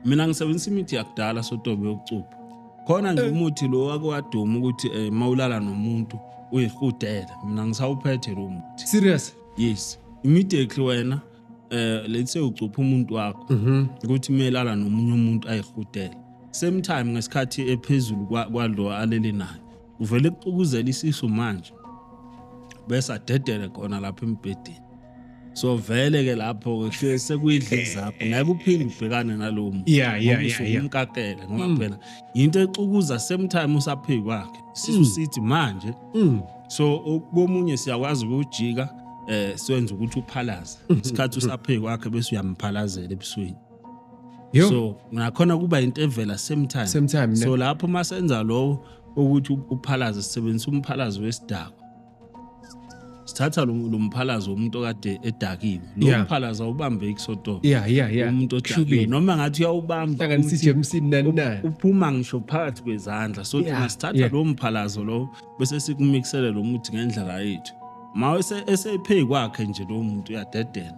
Mina ngisebenzisa imithi yakudala, sotobe, yokucupha. Khona nje umuthi lo wake waduma ukuthi mawulala nomuntu uyihudele, mina ngisawuphethe lo muthi. Serious? Yes, immediately wena, let's say ucupha umuntu wakho ukuthi melala nomunye umuntu ayihudele, same time ngesikhathi ephezulu kwalo alele naye, uvele kuxukuzela isisu manje bese adedele khona lapha embhedeni. So vele ke lapho ke sekuyidliza zakho, ngeke uphinde ubhekane nalowo muntu ngoba usuke umkakele, ngoba phela into exukuza same time usaphezu kwakhe, isisu sithi manje. So komunye siyakwazi ukujika, siwenza ukuthi uphalaze isikhathi usaphezu kwakhe, bese uyamphalazela ebusweni. Yo. So nakhona kuba into evela same time. Same time, ne? So lapho masenza lowo ukuthi uphalaze, sisebenzisa umphalazo wesidakwa. Sithatha lo mphalazo womuntu okade edakiwe lo. Mphalazo awubambeki, soto. Umuntu odakiwe noma ngathi uyawubamba, Hlanganisa uthi iJameson nani nani. Uphuma ngisho phakathi kwezandla. So thina sithatha lo mphalazo lo bese sikumixele lo muthi ngendlela yethu. Ma esephezu kwakhe nje lo muntu uyadedela.